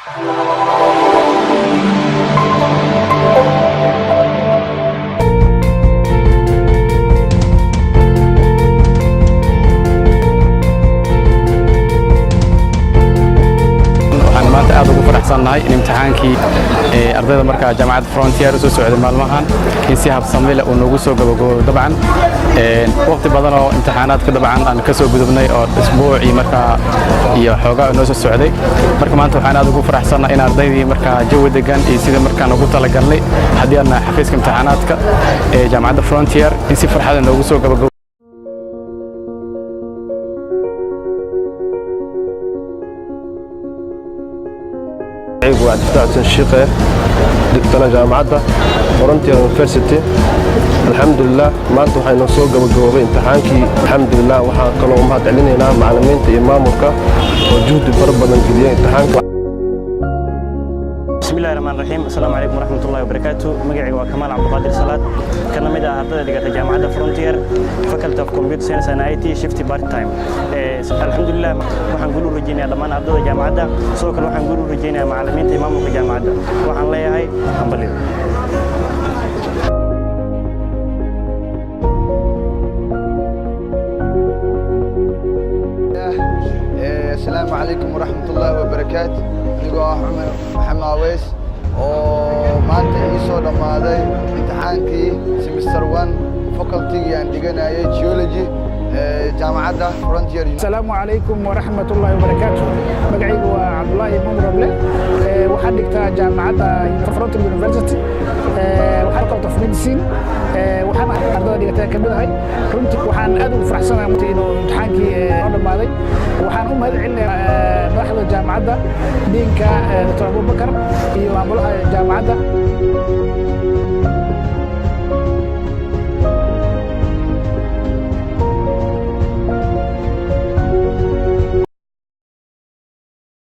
Waxaan maanta aad ugu faraxsannahay in imtixaankii ardayda markaa Jaamacadda Frontier u soo socday maalmahan in si habsami leh uu noogu soo gabagaboobo. Dabcan waqti badan oo imtixaanaadka dabcan aan ka soo gudubnay oo isbuucii markaa iyo xoogaa noo soo socday. Marka maanta waxaan aad ugu faraxsannahay in ardaydii markaa jawi degan iyo sidii markaan ugu talagalnay, haddii aan nahay xafiiska imtixaanaadka ee Jaamacadda Frontier, in si farxada noogu soo gabagabo. Waa Cabdifataax Xuseen Shiikhe, dhigtana jaamacadda Frontier University. Alxamdulilah, maanta waxaa inoo soo gabagaboobay imtixaankii, alxamdulilah. Waxaan kaloo mahad celinaynaa macallimiinta iyo maamulka oo juhdi fara badan geliyey imtixaanka. Bismillahi raxmaan raxiim. Asalaamu calaykum waraxmatullahi wabarakaatu. Magacayga waa Kamaal Cabduqaadir Salaad, kana mid ah ardayda dhigata jaamacadda Frontier, Faculty of Computer Science and IT, shift part time. Alxamdulilah, waxaan guul u rajaynayaa dhammaan ardayda jaamacadda. Sidoo kale waxaan guul u rajaynayaa macallimiinta iyo maamulka jaamacadda. Waxaan leeyahay hambalyo. Asalaamu calaykum waraxmatullaahi wabarakaatu. Anigoo ah Cumar Maxamed Aweys oo maanta ii soo dhammaaday imtixaankii semester one, facultygii aan dhiganayay geology, jaamacadda Frontier. Asalaamu calaykum waraxmatullaahi wabarakaatu. Magacaygu waa Cabdulaahi Mumroble. Waxaan dhigtaa jaamacadda Frontier University, waxaan Faculty of Medicine. Waxaan ardada dhigatay ka mid ahay. Runtii waxaan aad ugu faraxsanahay inuu imtixaankii noo dhammaaday. Waxaan u mahad celinayaa madaxda jaamacadda, deanka Dr. Abubakar iyo maamulaha jaamacadda.